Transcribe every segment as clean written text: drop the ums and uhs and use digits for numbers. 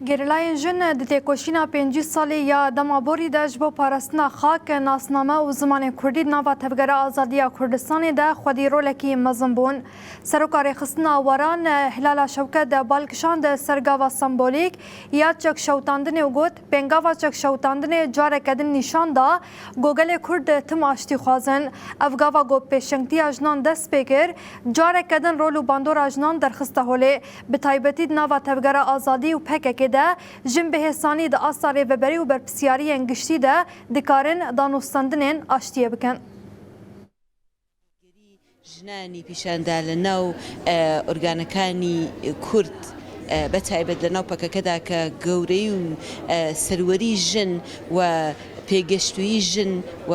Gerîlayên jin di têkoşîna 50 salî ya dema borî de ji bo parastina xak, nasname û zimanê Kurdî di nava Tevgera Azadiya Kurdistanê de xwedî rolekî mezin bûn. Seroka Rêxistina Waran Hilala Şewket bal kişand ser gava sembolîk ya çekşewtandinê û got, Pêngava çekşewtandinê careke din nîşan da ku gelê Kurd tim aştîxwaz in. Ev gava ku pêşengtiya jinan dest pê kir, careke din rol û bandora jinan derxiste holê. Bi taybetî di nava Tevgera Azadî û PKK'ê de jin bi hêsanî di asta rêveberî û berpirsyariyên giştî de dikarin danûstendinên aştiyê bikin. ژنانی پیشاندا لە ناو ئۆرگانەکانی کورد بە تایبەت لە ناو پەکەکەدا کە گەورەی و سەروەری ژن و پێگەشتوویی ژن و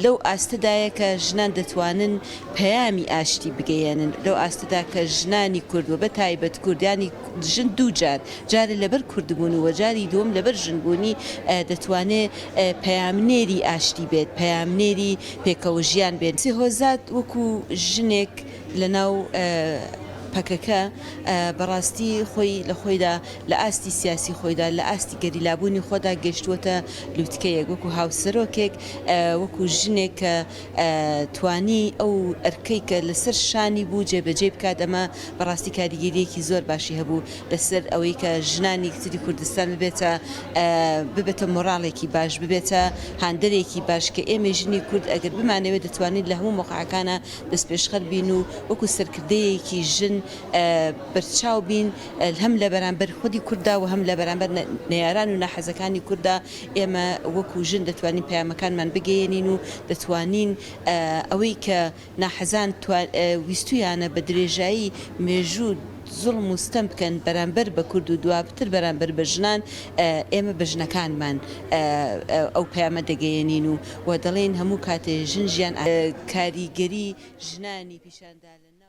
لەو ئاستەدایە کە ژنان دەتوانن پەیامی ئاشتی بگەیەنن، لەو ئاستەدا کە ژنانی کورد و بە تایبەت کورد یانی ژن دوو جار، جارێ لەبەر کوردبوون و جاری دووەم لەبەر ژنبوونی دەتوانێ پەیامنێری ئاشتی بێت، پەیامنێری پێکەوەژیان بێت. هۆزات وەکوو ژنێک لەناو پەکەکە بەڕاستی خۆی لە خۆیدا لە ئاستی سیاسی خۆیدا لە ئاستی گەریلابوونی خۆدا گەیشتووەتە لوتکەیەک وەکو هاوسەرۆکێک وەکو ژنێک کە توانی ئەو ئەرکەی کە لەسەر شانی بوو جێبەجێی بکات ئەمە بەڕاستی کاریگەریەکی زۆر باشی هەبوو لەسەر ئەوەی کە ژنانی تری کوردستان ببێتە ببێتە مۆراڵێکی باش ببێتە هاندەرێکی باش کە ئێمەی ژنی کورد ئەگەر بمانەوێت دەتوانین لە هەموو مەوقعەکانا دەستپێشخەر بین و وەکو سەرکردەیەکی ژن بەرچاو بین هەم لە بەرامبەر خودی کورددا و هەم لە بەرامبەر نەیاران و ناحەزەکانی کورددا ئێمە وەکو ژن دەتوانین پەیامەکانمان بگەیەنین و دەتوانین ئەوەی کە ناحەزان ویستویانە بە درێژایی مێژوو زوڵم و ستەم بکەن بەرامبەر بە کورد و دوابتر بەرامبەر بە ژنان ئێمە بە ژنەکانمان ئەو پەیامە دەگەیەنین و و دەڵێین هەموو کاتێ ژن ژیان کاریگەری ژنانی پیشاندا لە.